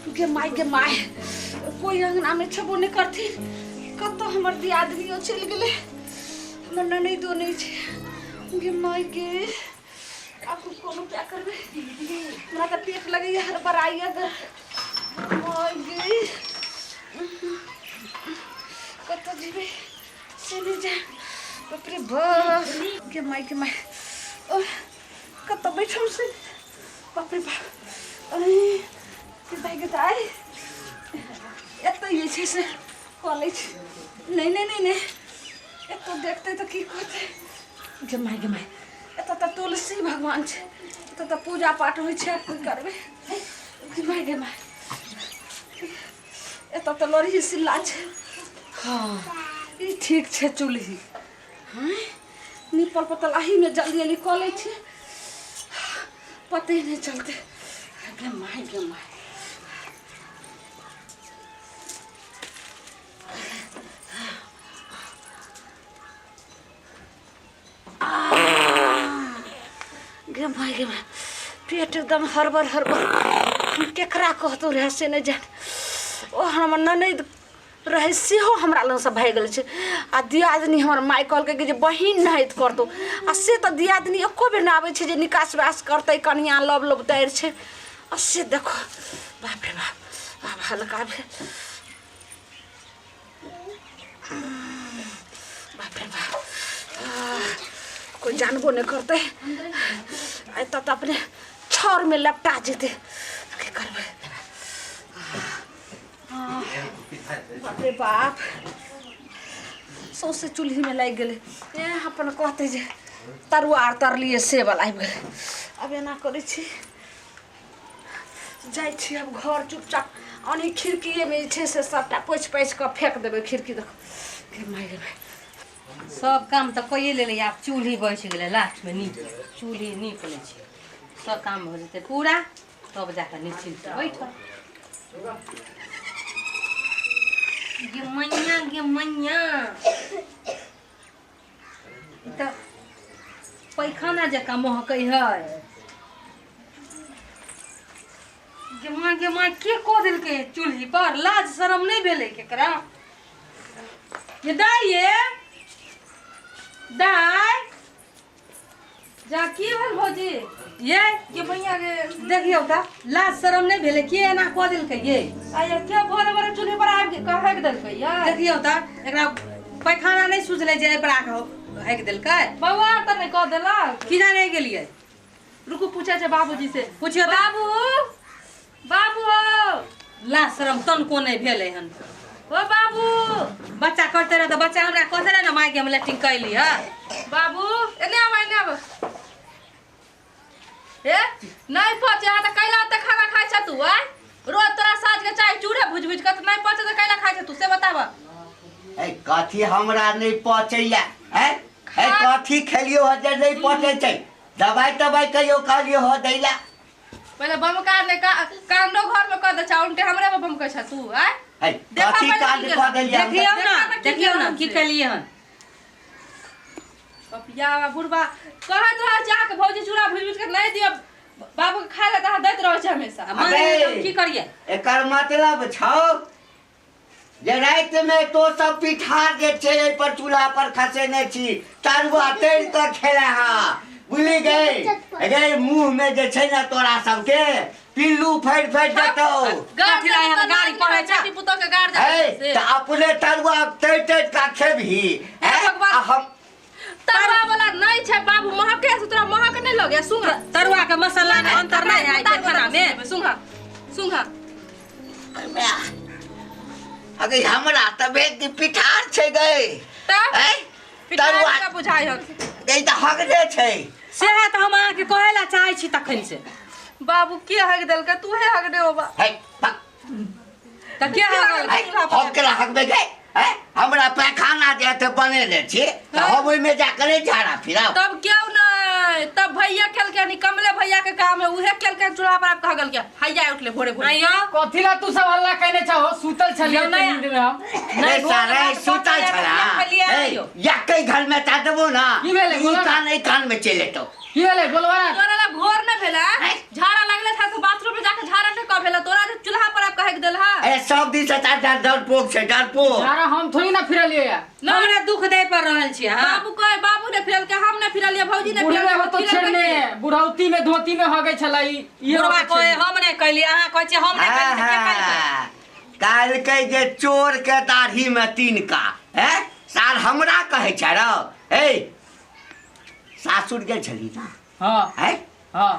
गे माय गे माय, कोइ अङ्गनामे छेबो नहि करथिन। कतऽ हमर दियादनियो चलि गेलै, हमर ननैदो नहि छै। गे माय गे, आब हम कोन उपाय करबै? हमरा तऽ पेट लगैए हड़बड़ाइए गे। माय गे, कतऽ जेबै से नहि जाय। बाप रे बाप, गे माय गे माय, ओह, कतऽ बैठम से? बाप रे बाप, अरे गे दाइ गे दाइ, एतऽ जे छै से कऽ लै छी। नहि नहि नहि नहि, एतऽ देखतै तऽ की कहतै? गे माय गे माय, एतऽ तऽ तुलसी भगवान छै, एतऽ तऽ पूजा पाठ होइ छै। आब की करबै? गे माय गे माय, एतऽ तऽ लोरही सिल्ला छै। हँ, ई ठीक छै चूल्ही। हँ, निपल पतल एहीमे जल्दी जल्दी कऽ लै छी, पते नहि चलतै। गे माय गे माय, गे माय गे माय, पेट एकदम हड़बड़ हड़बड़। हम केकरा कहतौ रहए से नहि जान। ओ हमर ननैद रहै, सेहो हमरा लगसँ भागि गेल छै। आ दियादनी हमर माय कहलकै कि जे बहिन नहाइत करतौ, आ से तऽ दियादनी एको बेर नहि आबै छै जे निकास वास करतै। कनिया लब लब तारि छै, आ से देखो, बाप रे बाप, आब हल्का भेल। बाप रे बाप, कोइ जानबो नहि करतै। एतऽ तऽ अपने छाउरमे लपटा जेतै। की करबै? बाप रे बाप, सौंसे चूल्हीमे लागि गेलै। ए अपन कहतै जे तरुआ आर तरलियै से बला आबि गेलै। आब एना करै छी, जाइ छी आब घर चुपचाप। ओनही खिड़कीएमे जे छै से सभटा पोछि पाछि कऽ फेक देबै। खिड़की देखो, गे माय गे माय। सब काम तऽ कइए लेलै, आब चूल्ही बचि गेलै लास्टमे। नीप चूल्ही नीप लै छी, सब काम भऽ जेतै पूरा, तब जाकऽ निश्चिन्त बैठब। गे मैया गे मैया, ई तऽ पैखाना जकाँ महकै है। गे माँ गे माँ, के कऽ देलकै चूल्ही पर? लाज शरम नहि भेलै केकरा? ये दाइ, ये दाइ, जा की भेल भौजी? ये के भैया गे, देखियौ तऽ लाज शरम नहि भेलै? के एना कऽ देलकै ये? आया के भोरे भोरे चूल्हे पर आबि के कहक देलकै ये? देखियौ तऽ एकरा पैखाना नहि सुझलै जे एहि पर आके हकि देलकै। बौआ तऽ नहि कऽ देलक? की जाने गेलियै। रुकू, पूछै छै बाबूजी से। पुछियौ तऽ। बाबू, बाबू हो। लाज शरम तनको नहि भेलै हन। ओ बाबू, बच्चा करते रहे तऽ बच्चा हमरा कहते रहे ने, मायके हम लैट्रिन कैली है। बाबू, एने आब, एने आब। हे नहि पचे तऽ कैला तऽ खाना खाइ छ तू? आय रोज तोरा साँझ के चाय चूड़े भुज भुज के, तऽ नहि पचे तऽ कैला खाइ छ तू, से बताब। ए कथी हमरा नहि पचैया? हैं ए कथी खेलियो ह जे नहि पचै छै? दवाई तवाई कहियो कहलियो ह दैला? पहिले बमकार ने कांडो घर में कर दे छा, उनटे हमरे में बमकै छ तू। आय है देखा कथी पहिले कांड की कऽ देलियै हम? देखियौ देखा ने ने की देखियौ ने केलहन की से। केलियै हन। पपिया बुढ़बा कहैत रहै छै अहाँके भौजी चूड़ा भुजि भुजि के नहि दिअ बाबू के खाय लए, तऽ अहाँ दैत रहै छै हमेशा। आ मानै नहि तऽ हम की करियै? एकर मतलब छौ जे रातिमे तो सब पिठार जे छै एहि पर चूल्हा पर खसेने छी, तरुआ तरि कऽ खेले। हँ, बुझली गई गे, मुँह में जे छै ने तोरा सबके पिल्लू फटि फटि जेतौ। गाड़ कथी लए एहन गाड़ी पढ़ै छै? बेटी पुतोह के गाड़ है देबै से। तऽ अपने तरुआ तरि तरि कऽ खेबही? हे हैं? भगवान। आ हम तरुआ वाला नहि छै बाबू, महके से तोरा महक नहि लगै? सुन, तरुआ के मसाला में अंतर नहीं है खाना में। सुन सुन। अगे हमरा तऽ बेटी पिठार छै गई। तब हैं? पिठार तरुआ के बुझाइ हन गई तऽ हगने छै। सएह तऽ हम अहाँके कहै लए चाहै छी तखन से। बाबू, के हग देलकै? तू हे हगने हो बा? है पक। तऽ के हगल? है, हम केना हगबै गई? है हमरा पैखाना जे एते बनेने छी तऽ हम ओहिमे जा कऽ नहि झाड़ा फिराब? तब क्यों नहीं, तब भैया केलकै नी, कमले भैया के काम है, उहे केलकै चूल्हा पर आब कहगल के हैया उठले भोरे भोरे। आइयो कथी ला तू सब हल्ला कैने छहो? सुतल छलियै यौ नहि- नींद में हम। रे भोर सारे रात सुतल पकड़े छला तऽ खेलियै। ए, आइयो। यक्के घर में ता देबो ना। की भेलै? ई बोलो ना। कान एहि कान में चलि एतौ। की भेलै बोलबा ना। तोरा ला भोर न भेला, झाड़ा लगले था तो बाथरूम में जाके झाड़ा न कह भेला तोरा जे चूल्हा पर आब सब दिन से तार डरपोक छै डरपोक। झाड़ा हम थोड़ी ना फिरलियै या। हमरा दुख दे पर रहल छी अहाँ। बाबू कहे बाबू ने फिरल के, हम ने फिरलियै, भौजी ने बुढ़वे फिरल हो तो छेड़ने बुढ़ौती में धोती में हगै छलै ई। बुढ़वा कहे हम नहि कैली, अहाँ कहै छियै हम नहि कैली, तऽ के कैलकै? कहलकै जे चोर के दाढ़ी में तिनका है सार हमरा कहै छै रौ। ए सासुर गेल छली ना? हाँ। है हाँ।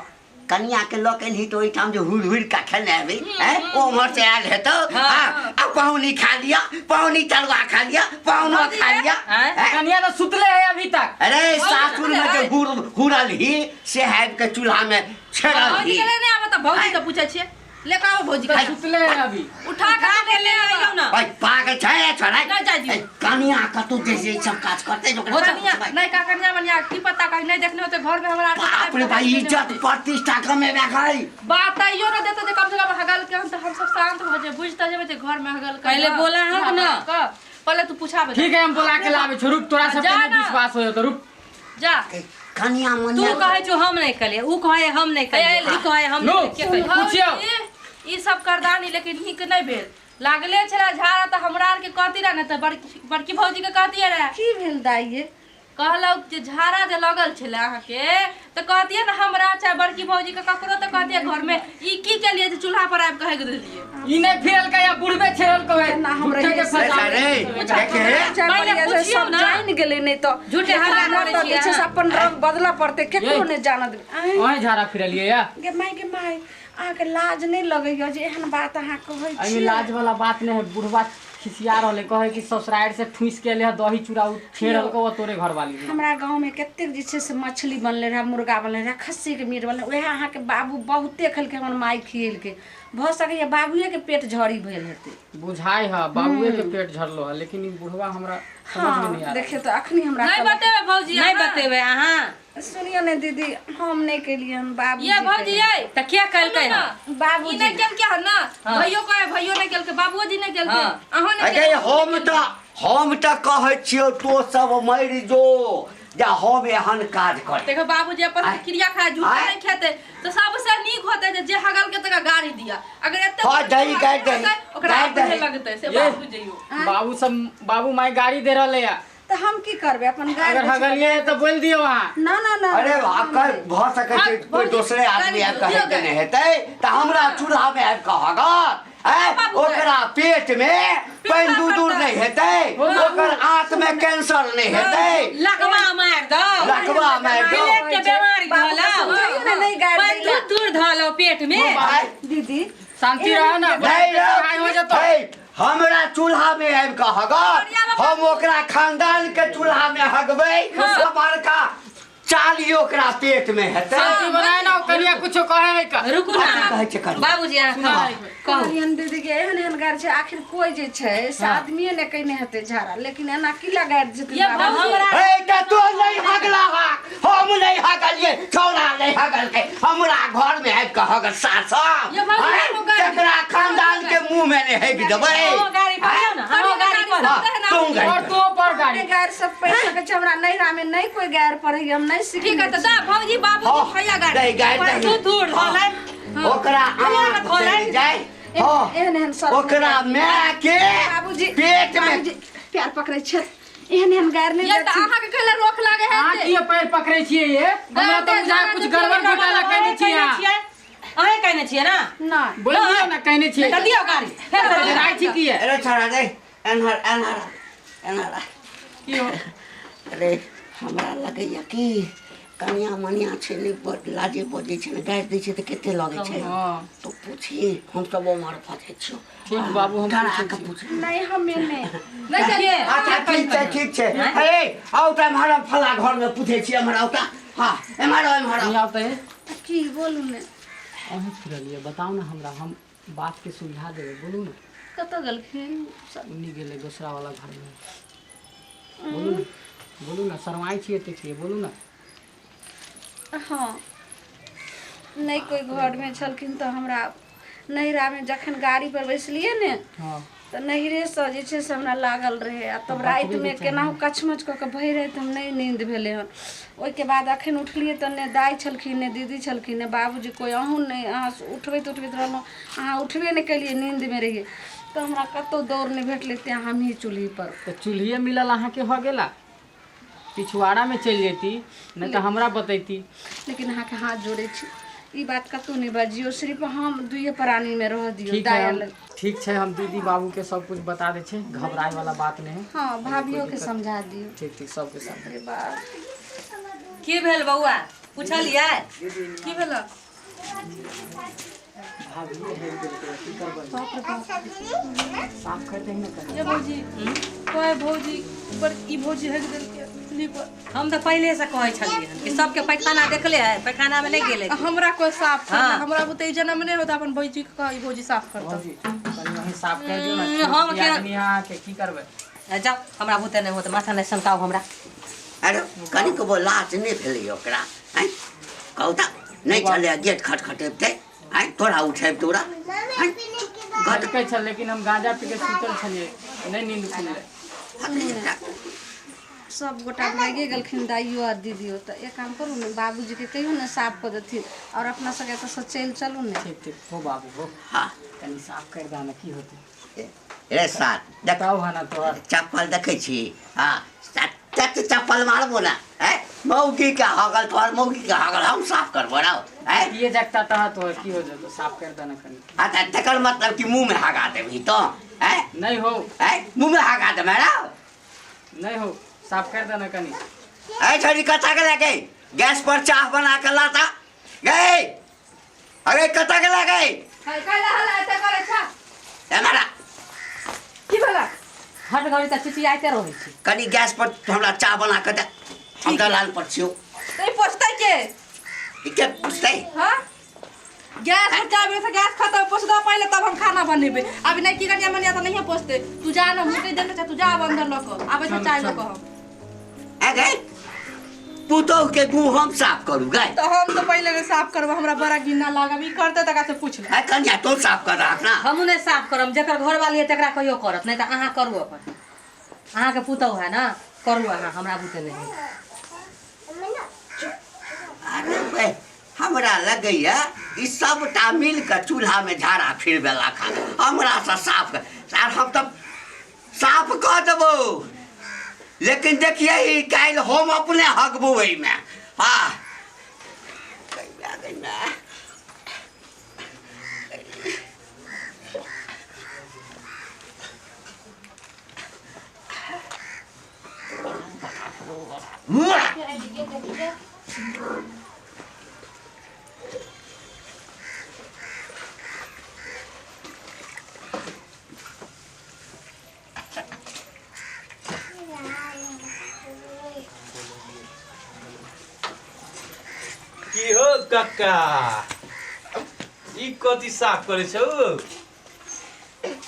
कनिया के लऽ के एलही तऽ ओहिठाम जे हुर हुर के खेने हेबै हैं, ओ उम्हर से आयल हेतौ। हाँ, आ पहुनी खा लिअ, पहुनी तरुआ खा लिअ, पहुनो खा लिअ। आँय? हैं? कनिया तो सुतले है अभी तक। अरे सासुर में जे हुर हुरल ही से आबि के चूल्हा में छेड़ल भौजी ही। के ले नहि आबऽ तऽ भौजी के पूछै छियै, लेके आबो भौजी के। सुतले है अभी। उठा के उठा के ले आइयौ ना। भाई पागल छै छोड़ा। नहि जाय दियौ। कनिया कतौ जे छै सब काज करतै जे ओकरा कनिया नहि का कनिया मनिया की पता कहीं नहीं देखने होते घर में हमरा आर के। बाप रे भाई, इज्जत प्रतिष्ठा कमेबे गई। बात आइयो ना देते जे कम से कम हगल के हम तो हम सब शांत हो जाए, बुझता जेबे जे घर में हगल के। पहले बोला हक ना। पहले तू पूछाबे। ठीक है, हम बोला के लाबे छौ, रुक तोरा सब जा पे ना। विश्वास हो जतो, रुक जा। कनिया तू मनिया कहै छौ हम नहि केलियै, ऊ कहै हम नहि केलियै, ई कहै हम लो। नहि केलियै, के केलियै? पूछियौ। भौजी, ई सब करदानी लेकिन नीक नहीं भेल, लागले छला झाड़ा तऽ हमरा आर के कहती रहे ने तऽ बड़की बड़की भौजी के कहतियै रहे। की भेल दाइ ये? कहलहुँ जे झाड़ा जे लगल छलै अहाँके तऽ कहतियै ने हमरा चाहे बड़की भौजी के ककरो, तऽ कहतियै घरमे ई की केलियै जे चूल्हा पर आबि कऽ हगि देलियै। ई नहि फिरलकै या बुढ़बे छेड़लकै है। ना हमरा झूठे के ये- फंसा अरे देखे पहिले सब पुछियौ ना। जानि गेलै, नहि तऽ झूठे हल्ला हमरा करै तऽ छियै जे छै से अहाँ। अपन रंग बदलऽ पड़तै, केकरो ये। नहि जानऽ देबै। आँय, अहीं झाड़ा फिरलियै या? गे माय गे माय, अहाँके लाज नहि लगैया जे एहन बात अहाँ कहै एहिमे छियै? लाज वाला बात नहीं है। बुढ़वा खिसिया रहले, कहे कि ससुराल से ठूस के ले दही चूड़ा उ छेड़लको वो तोरे घर वाली में। हमरा गाँवमे कतेक जे छै से मछली बनलै रहए, मुर्गा बनलै रहए, खस्सीके मीट बनलै, उएह अहाँके बाबू बहुते खेलकै, हमर माय खिएलकै। भऽ सकैए बाबुएके पेट झड़ी भेल हेतै। बुझाइ है बाबुए के पेट झरलो है, लेकिन ई बुढ़वा हमरा समझ में नहीं आ हँ देखियौ तऽ अखनी हमरा नहीं कहलक। बतेबै भौजी? नहि अहाँ? बतेबै अहाँ? सुनियौ ने दीदी, हम नहि केलियै हन, बाबू ये भौजी ये तऽ के केलकै ना। हन? बाबूजी। ई नहि केलकै हन ना। हाँ। भैयो कहे भैयो नहि केलकै, बाबुओ जी नहि केलकै, हाँ। अहाँ नहि अरे केलकै। हम तऽ कहै छियौ तो सब मरि जो जे हम एहन काज कर। देखो बाबूजी अपन आय। क्रिया खाए झूठ आय। नहीं खेते तो सबसे नीक होते जे जे हगल के तका गाड़ी दिया, अगर एते हाँ, दही, गारि दही, ओकरा गारि अपने दही। लगते से ये। बाबू जइयो। बाबू सब बाबू माई गाड़ी दे रहले है। तऽ हम की करबै अपन गारि अगर दै छै। हगलिए तो बोल दियो वहाँ। ना ना ना। अरे भाकर भऽ सकै छै कोई दोसरे आदमी आबि कऽ हेतै नहि हेतै तऽ हमरा चूल्हा मे आबि कऽ हगत आँय? ओकरा पेट मे पानि दूर दूर नहि हेतै, ओकर आंत मे कैंसर नहि हेतै। लकवा मारि दौ। लकवा मारि दौ। पेट के बेमारी बाबू के धऽ लौ। समझाइयो ने, नहि गारि पानि दै लए। दूर दूर धऽ लौ पेट में। आँय? दीदी शांति रहो ना। नहीं लड़ाई हो रौ, जतो। हे, हमरा चूल्हा में आबि कऽ हगत, हम ओकरा खानदान के चूल्हा में हगबै, बड़का चाली ओकरा पेट में हेतै। शांति बनाए ना, कनिया कुछो कहे है का? रुकू ना। कथी कहै छै कनिया? बाबूजी अहाँ कहू कहू। कहलियनि दीदी के एहन एहन गारि छै, आखिर कोइ जे छै से आदमिए ने कयने हेतै झाड़ा, लेकिन एना की लगा जेतै ये बाबू? भौजी, हमरा हे तऽ तू नहि हगला हा, हम नहि हगलियै, छौड़ा नहि हगलकै, हमरा घर में आबि कऽ हगल सासब। ये भौजी, आँय? हमरो गारि। तकरा खानदान के मुंह में नहि हगि देबै। अहाँ गाड़ी पढ़ियौ ना, अहाँ गाड़ी पढ़। हाँ, तू गारि और पढ़। तू पर गाड़ी। अपने गारि सब पढ़ि सकै छै, हमरा नैहरा में नहि कोइ गारि पढ़ैए, हम नहि ठीक है सिखने तऽ दा भौजी बाबू हाँ, भैया गाड़ी नहीं, गारि दही। दूर दूर धऽ लै। ओकरा आँख चलि जाय। हाँ, एहन एहन शर्म ओकरा माय के बाबूजी पेट में बाबूजी प्यार पकड़ै छै, एहन एहन गारि नहि ये तऽ देथिन। अहाँके कहले रोक लागे है अहाँ जे। किए पैर पकड़ै छियै ये? हमरा तऽ बुझाय कुछ गड़बड़ घोटाला कयने छियै अहाँ। अहें कहने छियै ना? नहि। बोल दियौ ना कहने छियै। तऽ दियौ गाड़ी फेर से दियौ। डराइ छी किए? अरे छोड़ा रे, एन्हर एन्हर एन्हर। की हो? अरे हमरा लगैया कि कनिया मनिया छै ने, बड़ लाजे बजै छै ने, गारि दै छै तऽ कते लगै छै। हाँ। तो पूछी, हमसब ओम्हर फँसै छियौ। ठीक बाबू, हम डरा पूछै कऽ छी। पूछी। नहि, हमे नहि। नहि चलिए। अच्छा ठीक छै, ठीक छै। हे आउ तऽ एम्हर, हम फला घरमे पूछै छी, एम्हर आउ तऽ। हाँ एम्हर आउ, एम्हर आउ। नहीं आउ तऽ की बोलू ने? अहीं फिरलियै, बताउ ने हमरा, हम बातके सुलझा देबै, बोलू ने। कतऽ गेलखिन? उन्नी गेलै दोसरा वाला घरमे। बोलू ने, बोलू ने, शरमाइ छी एते छियै, बोलू ने। हँ, नहि कोइ घरमे छलखिन तऽ हमरा नैहरामे जखन गाड़ी पर बैसलियै ने हाँ तऽ नैहरेसँ जे छै से हमरा लागल रहै, आ तब बचबैके रातिमे चाही। केनाहु कछमछ कऽ कऽ भरि राति हम नहि नींद भेलै हन। ओहिके बाद अखन उठलियै तऽ ने दाइ छलखिन, ने दीदी छलखिन, ने बाबूजी, कोइ अहूँ नहि। अहाँ उठबैत उठबैत रहलहुँ, अहाँ उठबे नहि केलियै, नींदमे रहियै। तऽ हमरा कतहु दौड़ नहि भेटलै, तेँ हमही चूल्ही पर। तऽ चूल्हिए मिलल अहाँके हो गेला, पिछुआड़ामे चलि जैती, नहि तऽ हमरा बतैती। लेकिन अहाँके हाथ जोड़ै छी, ई बात कतहु नहि बजियौ, सिर्फ हम दुइए प्राणीमे रह दियौ। ठीक है। दाया हम लग। ठीक छै, हम दीदी बाबूके सब कुछ बता दै छै, घबराए वाला बात नहि है। हँ, भाभियोके समझा दियौ। ठीक ठीक, सबके समझा। अरे बाप। की भेल बौआ, पुछलियै? की भेल? भाभी हेर गेलकै, की करबै? साफ कर दही ने कनि। ये भौजी, कहे भौजी पर ई भौजी हेग देलकै चूल्ही पर। हम तऽ पहिले से कहै छलियै हन कि सबके पैखाना देखले है, पैखाना में नहि गेलै। आ हमरा कोई साफ कर? हाँ। हमरा बुते ई जनम नहि होता, अपन भौजी के कह, ई भौजी साफ करता। भौजी, कनि अहीं साफ कर दियौ ने। हम छोट आदमी अहाँके, की करबै? जाउ, हमरा बुते नहि होत, माथा नहि सनकाउ हमरा। अरे, कनिकबो लाज नहि भेलै ओकरा? आँय, कहू तऽ, नहि छलै गेट खटखटेबतै? आँय, तोरा उठेब तोरा? आँय, घट कहै छल, लेकिन हम गांजा पी के सुतल छलियै, नहि नींद खुललै। सब गोटा भागिए गेलखिन, दाइयो आ दीदियो। तऽ एक काम करू ने, बाबूजीके कहियौ ने साफ कऽ देथिन, आओर अपना सबके एतऽसँ चलि चलू ने। ठीक ठीक हो बाबू हो। हाँ। कनि साफ कर दह ने, की होतै? रे सार, देख। बताउ हना तोहर। चप्पल देखै छी? हाँ, तत चप्पल मारबो ना। हैं, मौगी के हगल, तोहर मौगी के हगल हम साफ करबो रहो? हैं? किए जगता तहा तोहर, की हो जेतो? साफ कर दह ने कनि। हाँ, तऽ तकर मतलब कि मुँह में हगा देबही तो? हैं? नहीं हो। हैं, मुँह में हगा देबै रहो? नहीं हो, साफ कर दह ने कनि। ऐ छोरी, कतऽ गेलै गई? गैस पर चाह बना के लाता गई। अरे, कतऽ गेलै गई? है काला हला एते करै छा। एना। की भेला? हट घड़ी तऽ चिचियाइते रहै छी। कनि गैस पर हमरा चाह बना के दे, हम दलान पर छियौ। तऽ ई पोछतै के? ई के पुछतै? हाँ, गैस पर चाय बने से गैस खत्म। पोछ दो पहिले, तब हम खाना बनेबै। अभी नहीं की कनिया मनिया तऽ नहिये पोछतै। तू जा न, मुँह देने छ, तू जा आब अंदर लऽ कऽ आबै छ चाय लऽ कऽ हम। आ गई, पुतोह के मुँह हम साफ करू गई? तऽ हम तऽ पहिले नहि साफ करबै, हमरा बड़ा घिना लागब। ई करतै तकरा से पूछ ले। आ कनिया, तू साफ कर राख ना। हमहूँ नहि साफ करब। जकर घरवाली है तकरा कहियो करत, नहि तऽ अहाँ करू अपन। अहाँके पुतहु है ने, करू अहाँ, हमरा बुते नहि है। अरे बे, हमरा लगैया ई सबटा मिल के चूल्हा में झाड़ा फिरबेला खा हमरा से साफ कर। आर हम तऽ साफ कऽ देबो, लेकिन देखिए ई काल्हि हम अपने हगबो एहिमे। हाँ, गई मै, गई मै। की हो कक्का, ई कथी साफ करै छौ?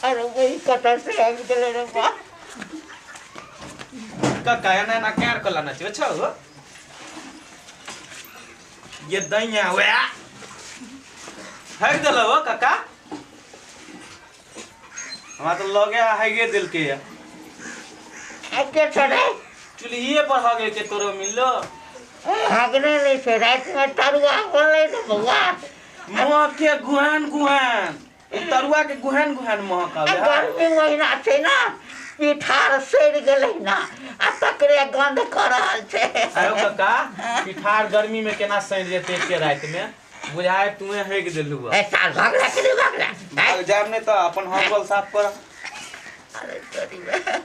अरे, वही कतऽ से आबि गेलै रे बा? कक्का, एना एना कैर कऽ लाना छै छौ ये दैया वया हक देलौ हो कक्का। हमरा तऽ लगे हैगे देलकै या। एके छलै। चूल्हिए पर हगे के तोरो मिललो? हगने नहि छै, रातिमे तरुआ बनलै ने बौआ। महक के गुहान गुहान, तरुआ के गुहान गुहान महक आबै है। गर्मी महीना छै ने, पिठार सड़ि गेलै ने, आ तकरे गंध कऽ रहल छै। आयो कक्का, पिठार गर्मी में केना सड़ि जेतै एके राति में? बुझाय तुए हेक देलू। ए साल, भगला कि नहि भगला? भाग जायब नहि तऽ अपन हगल साफ कर। अरे तोरी।